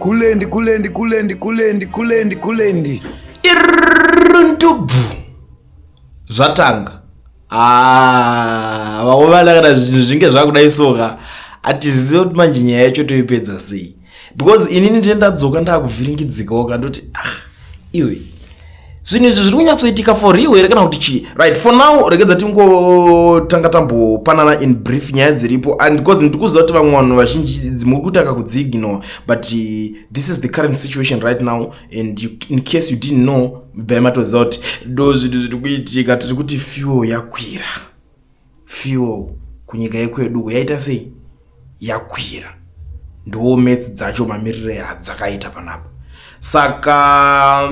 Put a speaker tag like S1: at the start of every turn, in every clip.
S1: Kulendi, kulendi, kulendi, kulendi, kulendi, kulendi.
S2: Irundubvu. Zvatanga. Ah, vakomana, kana zvinhu zvinge zvakudai soka, hatizive kuti manje nyaya yacho toipedza sei, because inini ndiye ndadzoka ndakuvhiringidzikawo kandoti, ah, iwe, zvinhu izvi zviri kunyatsoitika for real here kana kuti chii? Right, for now regedza tingotanga tambopanana in brief nyaya dziripo, and because ndiri kuziva kuti vamwe vanhu vazhinji muri kutanga kudziignore, but this is the current situation right now, and in case you didn't know, bvai matoziva kuti ndo zvinhu zviri kuitika. Tiri kuti fuel yakwira. Fuel kunyika yekwedu yaita sei? Yakwira. Ndo maths dzacho, mamiriro adzakaita panapa. Saka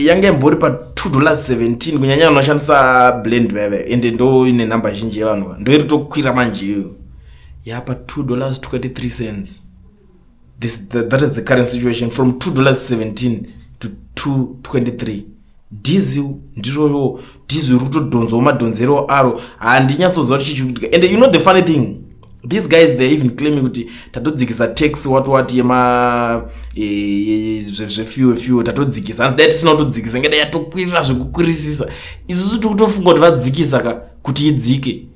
S2: yange imbori pa$2.17, kunyanya vanoshandisa blend veve, ende ndo ine nhamba zhinji yevanhu, ndo iri tokwira manje iyoyo yapa $2.23. That is the current situation, from $2.17 to 2.23. Diesel ndiroyo, diesel iri kutodhonzawo madhonzero aro. Handinyatsoziva kuti chii chiri kuitika. And you know the funny thing, these guys, they even claiming kuti tatodzikisa tax, what what, yema zvefuel. Fuel tatodzikisa. Hanzi dai tisina kutodzikisa, ngadai yatokwirira zvekukwirisisa. Isusu tiri kutofunga kuti vadzikisa ka kuti idzike.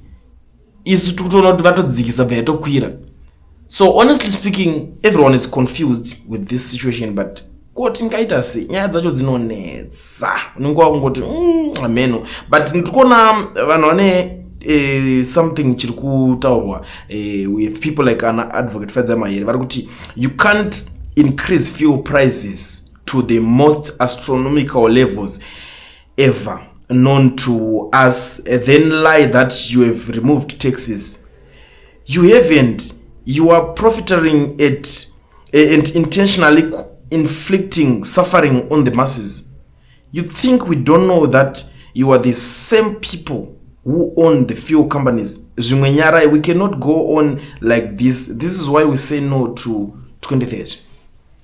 S2: Isu tiri kutoona kuti vatodzikisa, bva yatokwira. So honestly speaking, everyone is confused with this situation, but ko tingaita sei? Nyaya dzacho dzinonetsa, unenge wakungoti ameno. But ndiri kuona vanhu vane something chiri kutaurwa. We have people like ana Advocate Fadza Mahere vari kuti you can't increase fuel prices to the most astronomical levels ever known to us, then lie that you have removed taxes. You haven't. You are profiteering at and intentionally inflicting suffering on the masses. You think we don't know that you are the same people who own the fuel companies? Zvimwe nyarai. We cannot go on like this. This is why we say no to 2030.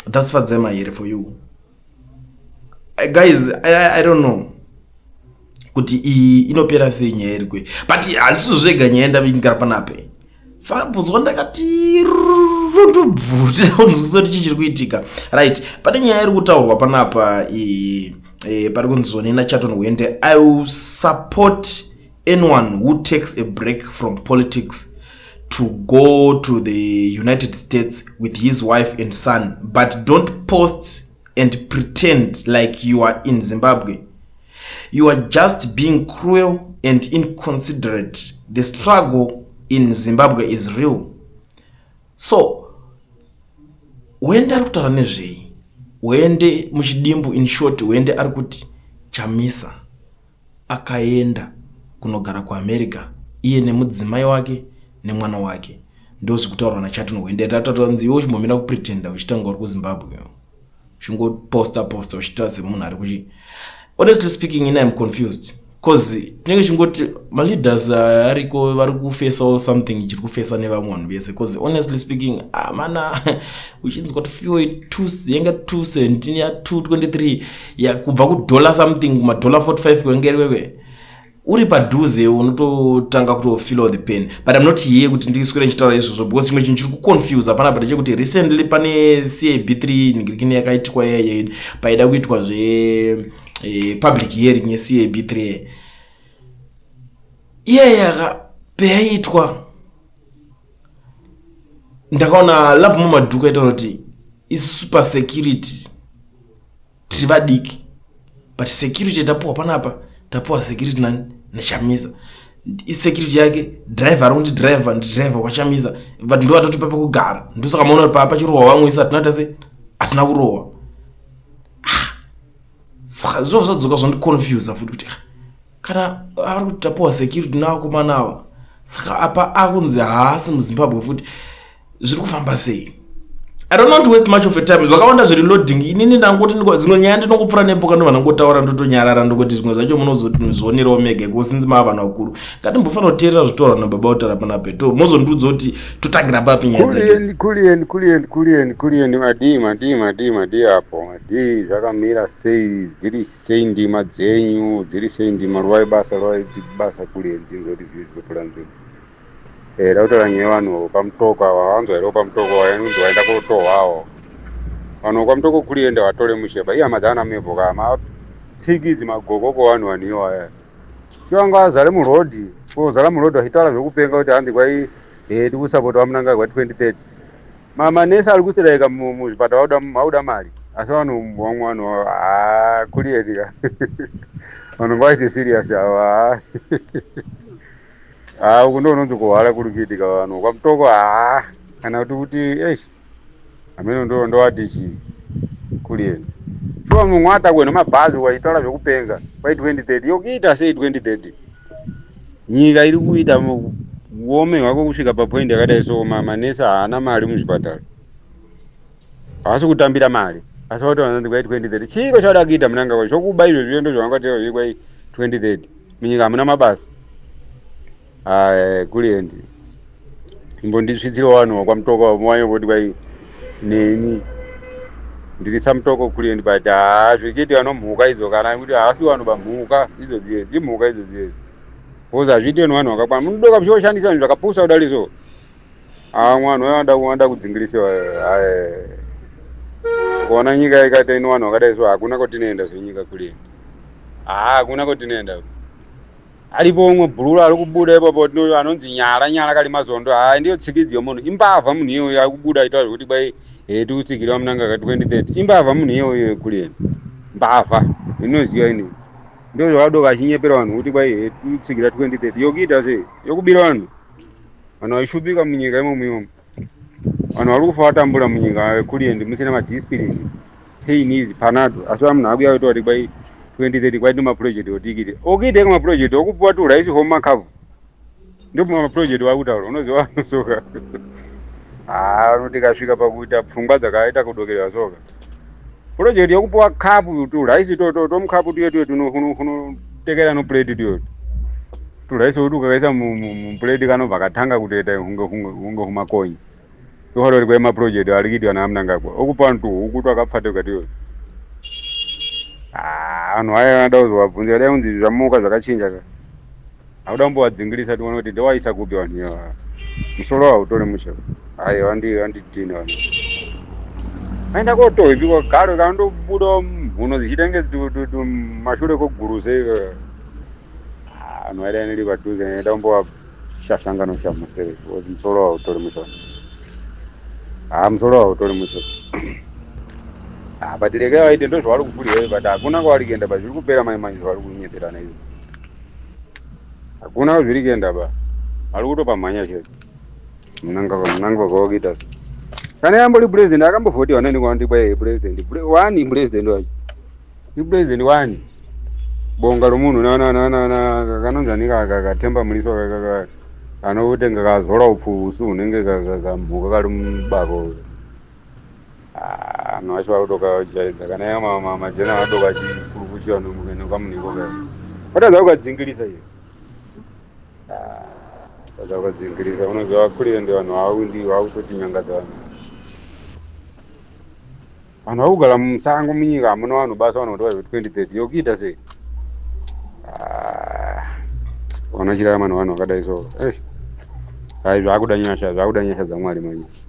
S2: That's Fadzai Mahere for you. Guys, I don't know kuti iyi inopera sei nyaya iri kwe, but hazvisi zvega nyaya ndavingara panape. Sambozwa ndakati rundubvu tinzwisa kuti chii chiri kuitika. Right, pane nyaya iri kutaurwa panapa. Pari kunzi zvonena Chaton Hwende: "I will support anyone who takes a break from politics to go to the United States with his wife and son, but don't post and pretend like you are in Zimbabwe. You are just being cruel and inconsiderate. The struggle in Zimbabwe is real." So Wende ari kutaura nezvei? Wende muchidimbu, in short, Wende ari kuti Chamisa akaenda kunogara kuAmerica iye nemudzimai wake nemwana wake. Ndo zvekutaurwa naChaton Wende. Tatatanzi iwe uchimbomira kupretenda uchitanga uri kuZimbabwe, uchingoposta posta, uchiita semunhu ari kuchi. Honestly speaking, ini I'm confused, 'cause tinenge chingoti maleaders ariko vari kufesawo something chiri kufesa nevamwe vanhu vese, 'cause honestly speaking, amana, uchinzwa kuti fuel yanga 217 ya 223, kubva kudollar something kumadollar 45 kwengerwekwe, uri padhuze unototanga kutofeel the pain. But I'm not here kuti ndiswere ndichitaura izvozvo, because chimwe chinhu chiri kuconfuse panapa ndechekuti recently pane CAB3 ningirikini yakaitikwa iyaiyo, paida kuitwa zve public hearing yeCAB3 iyayaka. Peyaitwa, ndakaona Lovemore Madhuku aitaura kuti isusu pasecurity tiri vadiki, but security tapuwa panapa, tapuwa security nani? NeChamisa. Isecurity yake, driver ari kuti driver ndidriver kwaChamisa, but ndo atotipa pekugara. Ndosaka maona kuti paa pachirohwa vamwe, isu hatina tase hatina kurohwa. Ah, saka zviro zvadzoka zvondiconfusa futi kuti, ah, kana ari kuti tapuwa security navakomana ava, saka apa akunzi haasi muZimbabwe futi, zviri kufamba sei? I don't want to waste much of a time. Zvakawanda zviri loading. Inini ndangoti dzimwe nyaya ndinongopfuura nepo, kandobva ndangotaura, ndotonyarara, ndokuti zvimwe zvacho munozozvionerawo mega iko, sinzi mava vanhu vakuru. Ngatimbofanira kuteerera zvitaurwa nababa kutaura panape to mozondiudza kuti totangira papi nyaya dzacho.
S3: Kulien, kulien, kulien, kulien, kulien, madii, madii, madii, madii apo, madii, zvakamira sei, dziri sei ndima dzenyu, dziri sei ndima, ruvai basa, ruvai basa, kulien, tinzwe kuti zvii zvinotora nzvimbo. Da kutaura nyaya yevanhu pamutoko ava, vanzwa here pamutoko, vainonzi vaenda kotohwawo. Vanhu kwaMutoko kurienda vatore musheba. Ihama dzaana Mabel ka matsikidzi magokoko vanhu vanhu iwaya. Chivanga vazare muroad, kozara muroad vachitaura zvekupenga kuti hanzi kwai tikusapota vaMnangagwa 2030. Manesi ari kustrika muzvipatara vauda mari. Asi vanhu vamwe vanhu haa kurieni ka. Vanhu ngavaite serious ava. Haa uku ndononzi kuhwara kuri kuitika vanhu kwaMutoko haa kana kuti kuti eish hameno ndo ndowati chii kurieni. Shuwa mumwe atakwe nemabhazi waitaura zvekupenga kwai 2030 yokuita sei 2030 nyika iri kuita uome hwako kusvika papoint yakadai so manesi haana mari muzvipatara haasi kutambira mari asi vati vanonzi kwai 2030 chiiko chavada kuita Mnangagwa zvokuba izvozvo ndo zvavangataura kwai 2030 munyika hamuna mabasa kuliendi imbondisvitsirawo vanhu vakwaMutoko vanyamboti kwai neni ndiri saMutoko kuliendi but haa zviri kuitika nomhuka idzo kana kuti haasi vanhu vamhuka idzo dziye dzimhuka idzo dziye because hazviitiwe nevanhu vakakwana munodoka muchioshandisa zvinhu zvakapusa kudari so haa mwanhu vanoda kudzingirisiwa kuona nyika ikaita ino vanhu vakadai so hakuna kwatinoenda senyika kuliendi haa hakuna kwatinoenda aripo umwe bhururu ari kubuda ipapo anonzi nyara nyara kari mazondo haa ndiyo tsikidzi yomunhu imbavha munhu iyoyo ari kubuda aitaura zvekuti kwai tikutsigirwa Mnangagwa 2030 imbavha munhu iyoyo kuliendi mbavha inoziva ini ndo zvavadoka achinyepera vanhu kuti kwai tikutsigira 2030 yokuita sei yokubira vanhu vanhu vaishupika munyika imomo imomo vanhu vari kufa vatambura munyika kuliendi musina madiscipline pain is panado asi munhu akuya kuita kuti kwai 2030 kwai nemaproject otikite okuite maproject okupuwa turice home makapu ndo maproject wakutaura unoziva vanosoka haa tikasvika pakuita pfungwa dzakaita kudokerera soka project yokupuwa kapu turice tomukapu tuye tuye tunotekera noplate tuyo turice kuti ukakaisa muplate kanobva katanga kutoita hunge humakonyi tofanira kuti kwai maproject ari kuitwa naMnangagwa okupa tuhuku twakapfatuka tuyo vanhu aya vanoda kuzovabvunza dai kunzi zvamuka zvakachinja ka hauda kumbovadzingirisa tione kuti ndowaisa kupi vanhu ivava musoro hautori mushe aiwa andidhini vanhu aenda kotoipi kwagaro kandobuda mhuno dzichitenge mashure koguruse vanhu vaida niri padhuze ndaida kumbovashashanga noshamusere because musoro hautori mushe haa musoro hautori mushe but regai vaite ndo zvavari kupfuurira but hakuna kwavari kuenda ba zviri kupera mai manje zvavari kunyeperana izvo hakuna zviri kuenda ba vari kutopamhanya chete Mnangagwa wakuita se kana yambori president akambovhotiwa nani kwandi kwai president wani president wacho ipresident wani bonga romunhu kanonzi ani kaTemba Mliswa kanotenga kazora upfu usu hunenge kamhuka kari mubako vanhu vacho vakutokajaidza kana ya majena adoka achikurukuchiwa nekamunhu ikoko watadza kukadzingirisa iyo tadza kukadzingirisa unoziva vakurire vanhu vakutoti nyangadza vanhu vanhu vakugara musango munyika hamuna vanhu basa vanhu kuti vaive 2030 yokuita sei ona chirarama nevanhu vakadai so hai zvakuda nyasha zvakuda nyasha dzaMwari manje.